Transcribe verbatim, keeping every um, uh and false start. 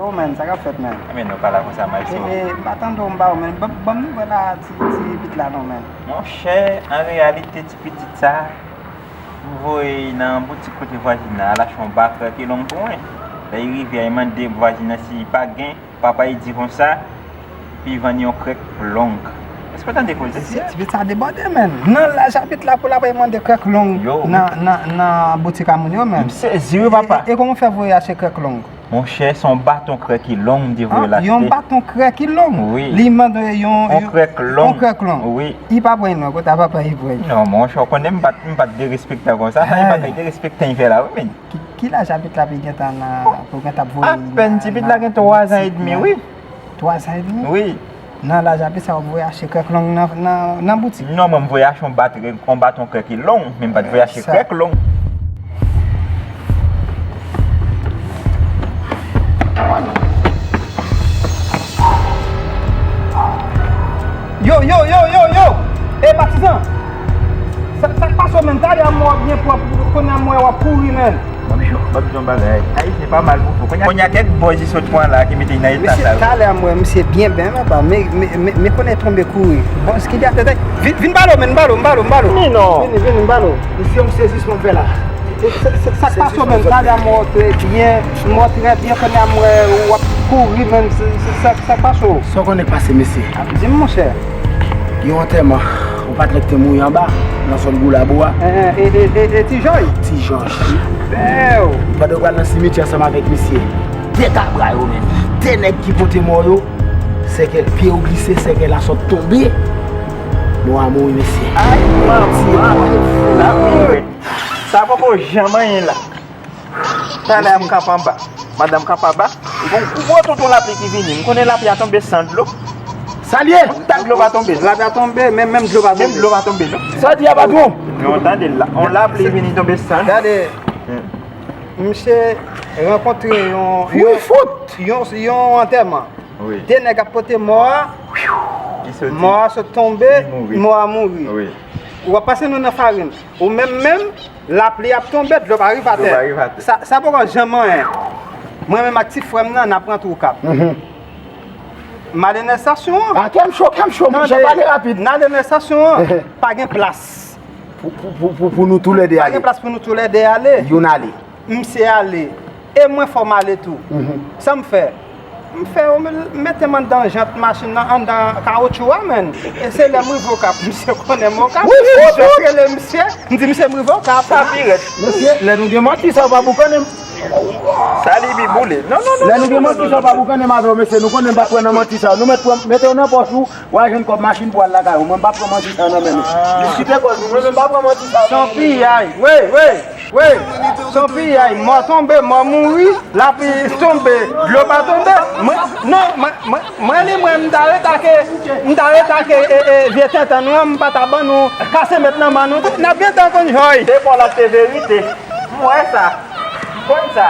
Oh, man, sa k ap fèt, man? Ebyen, nou pa la konsa, Maestro. E, e, m pa tande w, m pa wè w, man. Ban, ban m nouvèl a ti, ti pitit la, non, man. Monchè, an reyalite, ti pitit sa, m voye nan boutik kote vwazin nan al achte yon ba krèk e long pou mwen. Lè li rive a, li mande vwazin nan si li pa gen. Papa li di konsa, epi li vann yon krèk long. Èske w tande koze, ti pitit sa debòde, man? Nan laj a pitit la pou l ap mande krèk long nan, nan, nan boutik a moun yo, man. M sezi wi, papa. E, e, e kòman w fè voye achte krèk long? Monchè, se yon baton krèk ki long m te voye l achte. Yon baton krèk ki long? Wi. Li mande yon, yon krèk long. Yon krèk long. Wi. Li pa pran non, kote a papa li pran? Non, monchè, w konnen m pa t, m pa t derespektan konsa. Sa se bagay derespektan li fè la, wi, men. Ki, ki laj a pitit la pou gentan nan, pou gentan ap voye apèn, ti pitit la gen twa zan edmi, wi. Twa zan edmi? Wi. Nan laj a pitit sa w ap voye achte krèk long nan, nan, nan boutik? Non, mwen m voye achte yon bat-, yon baton krèk ki long, men m pa t voye achte krèk long. Yo, yo, yo, yo, yo! E patizan! Sa, sa k pase w menm? Talè a m wè w byen pwòp, kounye a m wè w ap kouri, menm. M ap di w, m ap di w yon bagay. Ayisyen pa mal pou fò. Kounye a, kounye a kèk bòz li sot pran la ki mete l nan eta sa yo. Talè a m wè misye byen byen, papa. Men, men, men, men kounye a tonbe kouri. Bòz ki di atè, vin, vin ba l, menm, ba l, ba l, ba l. Vini non. Vini, vini, ba l. Misye, m sezi sa m fè la. Sa, sa, sa k pase w menm? Talè a m wè w trè byen, m wè w trè byen, kounye a m wè w ap kouri menm, sa, sa, sa, sa k pase w? Sa w konnen k pase, mesye? Di m, monchè. Gen yon antèman, yon patnè k te mouri anba, nan zòn Goulabo a. E, e, e, e, e Ti Jòj? Ti Jòj. Bèw! Pandan yo pral nan simityè ansanm avèk misye, de kabra yo menm, de nèg ki pote mò yo, sèkèl pye yo glise, sèkèl la sot tonbe, mò a mouri, mesye. Ay, manman! Lapli rèd. Sa poko janm anyen la. Talè a m kanpe anba. Madanm kanpe anba. Ou gon gwo tonton lapli ki vini. M konnen lapli a tonbe san dlo. Sa l ye? Yon goutak dlo pa tonbe. Lapli a tonbe, men menm dlo pa tonbe. Menm dlo pa tonbe, non. Sa w di a, patwon? Non, tande la. Yon lapli vini tonbe san dlo. Gade. Misye rankontre yon, yon, yon, yon antèman. Wi. De nèg ap pote mò a. Mò a sot tonbe, mò a mouri. Wi. W ap pase nou nan farin. Ou menm menm, lapli ap tonbe, dlo pa rive atè. Dlo pa rive atè. Sa, sa poko janm anyen. Mwen menm ak ti frè m nan, n ap rantre Okap. Mhm. M ale nan estasyon an. A, kè m cho, kè m cho, monchè, pale rapid. N ale nan estasyon an, pa gen plas. Pou, pou, pou, pou, pou nou toulède ale. Pa gen plas pou nou toulède ale. Youn ale. Misye ale. E mwen fò m ale tou. Mhm. Sa m fè? M fè yo mete m anndan jant machin nan, anndan kawotchou a, menm. E se lè m rive Okap, misye konnen m Okap. Wi, wi, wi. Jòf rele misye, m di misye m rive Okap. Sa pi rèd. Mesye, lè nou gen manti sa, w pa boukannen m. Sa li bi boule. Non, non, non. Lè nou gen manti sa, w pa boukannen m avè w, mesye. Nou konnen m pa kwè nan manti sa. Nou mèt pran, mete yo nan pòch ou, w a jwenn kòb machin pou w al lakay ou. Mwen, m pa pran manti sa nan men nou. Diskite kòz nou, mwen menm, m pa pran manti sa nan men nou. Son piyay. Wi, wi. Wi, se yon piyay, mò tonbe, mò mouri, lapli tonbe, dlo pa tonbe. Mwen, non, mwen, mwen, mwen li mwen, m ta retake, m ta retake, e, e, vye tenten nou an, m pa ta ban nou kase mèt nan men nou. N ap gentan konn jòy. Se pa w la te verite. M wè sa. M konn sa.